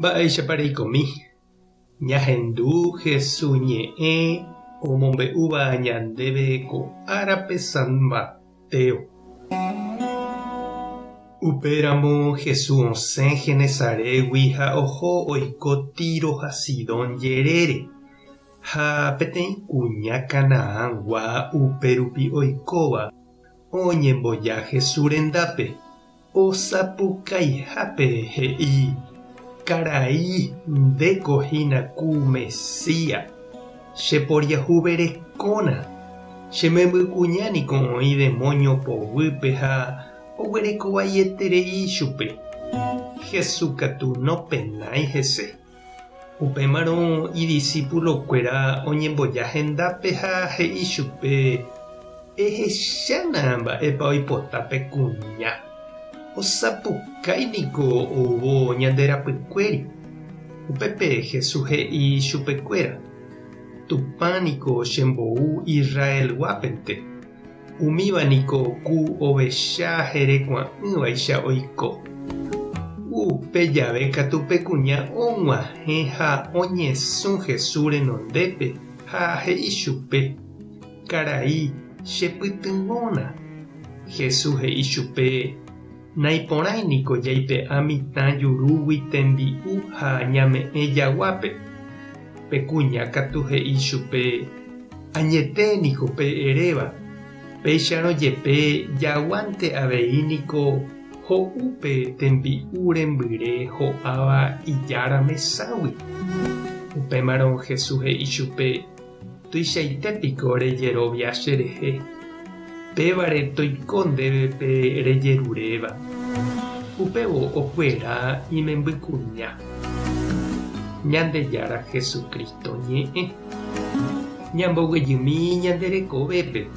Mba'éichapa reikomi? Ñahendu Jesús ñe'ẽ omombe'úva ñandéve ko árape San Mateo. Upéramo Jesús osẽ Genesarégui ha oho oiko Tiro ha Sidón jerére. Ha peteĩ kuña Canaangua upérupi oikóva oñemboja Jesús rendápe. Osapukaihápe he'i, Karai, ndéko hína ku Mesías, che poriahuverekóna. Che membykuña niko oĩ demóño poguýpe ha oguerekovaieterei chupe. Jesús katu nopenái hese. Upémarõ idisípulokuéra oñemboja hendápe ha he'i chupe, Ehechána mba'épa oipota pe kuña. Osapukái niko oúvo ñande rapykuéri. Upépe Jesús he'i chupekuéra, Tupã niko chembou Israelguápente. Umíva niko ku ovecha herekua'ỹvaicha oiko. Upe jave katu pe kuña og̃uahẽ ha oñesũ Jesús renondépe ha he'i chupe, Karai, chepytyvõna. Jesús he'i chupe, Naiporãi niko jaipe'a mitã jurúgui tembi'u ha ñame'ẽ jaguápe. Pe kuña katu he'i chupe, Añete niko pe eréva, péicharõ jepe jaguánte avei niko ho'u pe tembi'u rembyre ho'áva ijára meságui. Upémarõ Jesús he'i chupe, Tuichaite piko rejerovia cherehe, pévare toiko ndéve pe rejeruréva. Upévo okuera imembykuña. Ñandejára Jesucristo ñe'ẽ. Ñamboguejymi ñande rekovépe.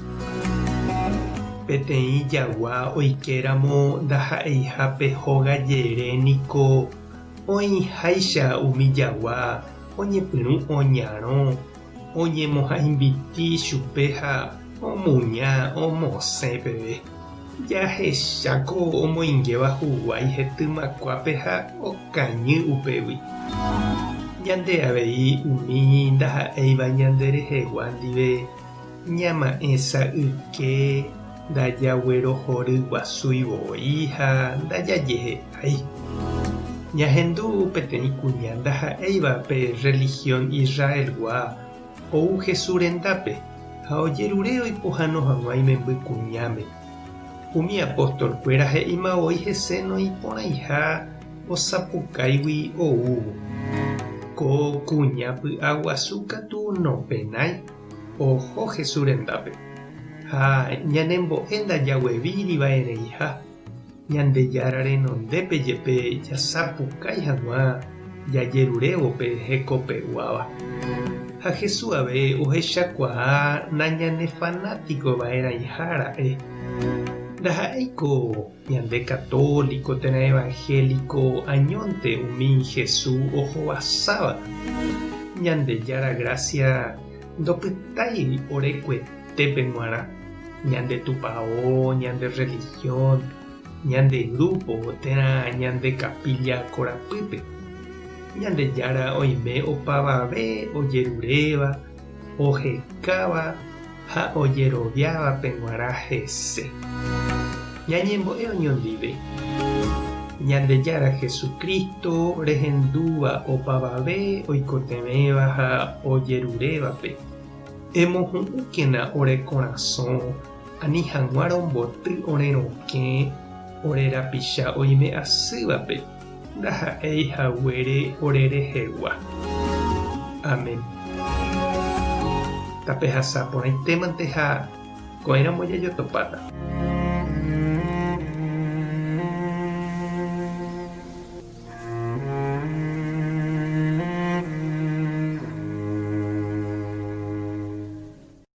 Peteĩ jagua oikéramo ndaha'eihápe hóga jere niko oĩháicha umi jagua oñepyrũ oñarõ, oñemohãimbiti chupe ha omuña omosẽ peve. Jahecháko omoingéva huguái hetymakuápe ha okañy upégui. Ñande avei umi ndaha'éiva ñande rehegua ndive ñama'ẽ sa'yke ndajaguerohory guasúi voi ha ndajajehe'ái. Ñahendu peteĩ kuña ndaha'éiva pe rrelihión Israelgua ou Jesús rendápe ha ojerure oipohãno hag̃ua imemby kuñáme. Umi apostolkuéra he'íma voi hese noĩporãiha osapukáigui oúvo. Ko kuña py'aguasu katu nopenái oho Jesús rendápe ha ñanembo'e ndajaguevíri va'erãiha. Ñandejára renondépe jepe jasapukái hag̃ua jajerurévo pe hekopeguáva. Ha Jesús ave ohechakuaa nañanefanátiko va'erãiha ra'e. Ndaha'éiko ñande católico térã evangélico añónte umi Jesús ohovasáva. Ñandejára grásia ndopytái orekuetépe g̃uarã. Ñande tupao, ñande religión, ñande grupo térã ñande capilla korapýpe. Ñandejára oime opavave ojeruréva, ohekáva ha ojeroviávape g̃uarã hese. Ñañembo'e oñondive. Ñandejára Jesucristo rehendúva opavave oikotevẽva ha ojerurévape. Emohu'ũkena ore korasõ ani hag̃ua romboty ore rokẽ ore rapicha oime asývape, ndaha'éi haguére ore rehegua. Amén. Tapehasa porãitémante ha ko'ẽramo jajotopáta.